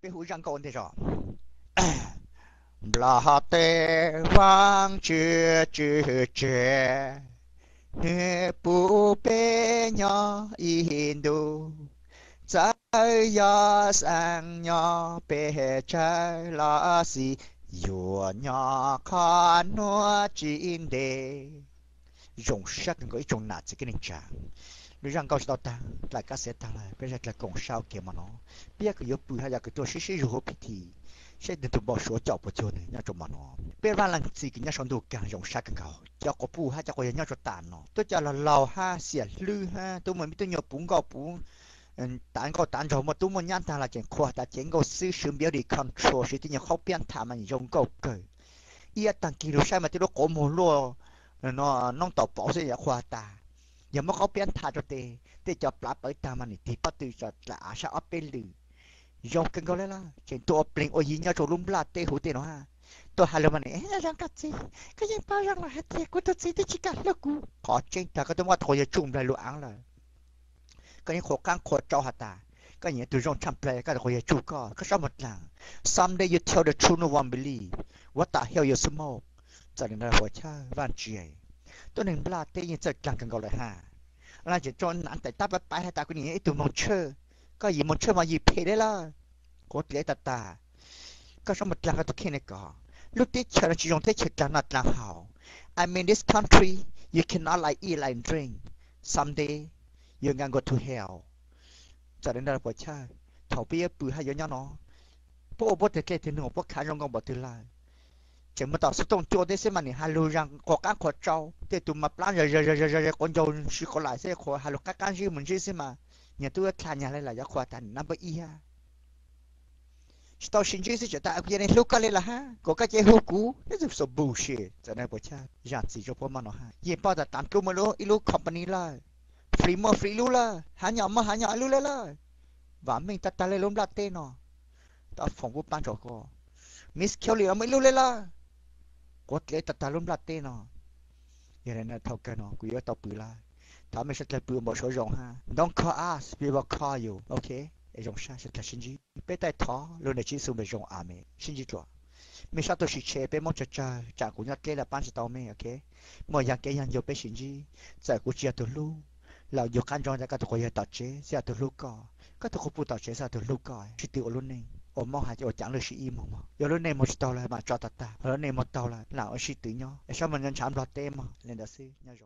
Peb hu zaj nkauj ua ntej zog. Nplog tej vaaj tswv tswv tseg, nwg pub peb nyob ib ntu. Txawj yog xaav nyob peb tsawg los xij, yuav nyob qhov nuav tsis ntev. Zoo sab kawg nkaus ib tsoom nam txiv kwv neej tsa. Lub zaj nkauj tsis tau taag, dlaim kab xiav taag lawm, peb zaj dlaim koom sab ua ke mov no. Peb yog kws yuav pw hab yog kws tuaj sib sib zug huv phi thi, saib nwg tug npau suav coj puas cuag nwg nyob rua mov no. Peb vaaj leej txiv kws nyob sau ntuj kaag zoo sab kawg nkaus, cov quas puj hab cov quas yawg nyob rua tam no, tuaj cov laug laug hab xiam hlwb hab tub muaj me tub nyuas puv nkauj puv, tav nkauj tav nraug, muaj tub muaj nyab taag los tseem qhuas tas cev nkauj xwb, swv beauty control, swv tej nyuag qaub piab tham mas zoo nkauj kawg. Ib yav taag kis lug saib mas tej lub quav muag luaj, noob taus pauv xwb yuav qhuas tas. Yog muab qaub piab tham rua tes, tej cov plav pawv taag mas nwg tig pob tw tso dlaim av sab ob peb lwm. Zoo kawg nkaus le lawm, tseem tuaj ua pleeg ua yi nyob rua lub nplaj teb huv tej no hab. Tuaj has lug mas nwg, koj txiv, koj yeej paub zoo lawm hab tias kuv tug txiv twb tsis kam hlub kuv. Qhov tseeb tag koj twb muab tug quas yawg tsuj nplaig lub aav lawm. Koj yeej qhuas qaab qhuas tsau has tas koj nyiam tug zoo tshaj plawg, koj tug quas yawg tsuj koj, koj sab muag dlaag. Someday you tell the truth, no one believe. What the hell you smoke? Txawm le nuav puas chawj, Vaajtswv, tuab neeg nplaj teb yeej txawj dlaag kawg nkaus lawm hab. Lawv tseem rua nam tais tab pab paiv has tas kuv nyiam ib tug moog tshawj, koj yim moog tshawj mas yim phem le lawm. Quav dlav tag tag, koj sab muag dlaag koj tug kheej le ko. Lub teb chaws no tsis zoo teb chaws dlaag noj dlaag haus. I mean this country, you cannot like eat like drink. Someday you gonna go to hell. Txawm le nuav puas chawj, thaum peb yuav pw hab yuav nyob no, puab ua puab tug dlej tug nug puab khav zoo nkauj npaum twg lawm? Tseem muaj tom xuv tooj cua teb xwb mas nwg has lug zag qhuas qaab qhuas tsau, tej tug mas plab zawg zawg zawg zawg quav ncaug si quav laim xwb, qhuas has lug qaab qaab ntsib mus ntsib xwb mas, nyag tub dlha nyag le lawm yuav qhuas tas nwg nab npawb ib hab. Tsis tau sib ntsib xwb tseem tas kuv yeej hlub koj le lawm hab, kuas koj ces hu kuv, this is so bullshit. Txawm le nuav puas chawj, zam txim rua puab maj no hab. Yeej paub tas tav dlub muaj ib lub company lawm, free muaj free lub lawm, hav nyom muaj hav nyom ib lub le lawm. Vam meej tag tag le lub nplaj teb no. Tau foom pub paab rua koj. Miss Kelly los muaj ib lub le lawm. Quav dlav tag tag lub nplaj teb no. Yog le nuav thaum kawg no kuv yuav tau pw lawm. Thov mej suav dlawg pw ua npau suav zoo hab. Don't call us, we will call you, ok? Es zoo sab, suav dlawg sib ntsib. Peb taij thov lub npe Tswv Yexus npe zoo, amees. Sib ntsib dlua. Mej sab tug sim tshe peb Moob tsawg tsawg, tsam kuv nyob dleb lawm paab tsi tau mej, ok? Muaj yaag kev yaag ncaug peb sim ntsib. Txawm kuv tsis yog tug hlub, los yug qaab ntsoov tas koj tug quas yawg tom tsev xwb yog tug hlub koj, koj tug quas puj tom tsev xwb yog tug hlub koj. Sib tw ua lub neej, ua Moob has ua caag lug sib ib moog mog. Yog lub neej moog tsi taug lawm mas tso tag tag, lub neej moog taug lawm lam ua sib tw nyob, es sab moog ntshav nplog teb mog. Le ntawd xwb, nyob zoo.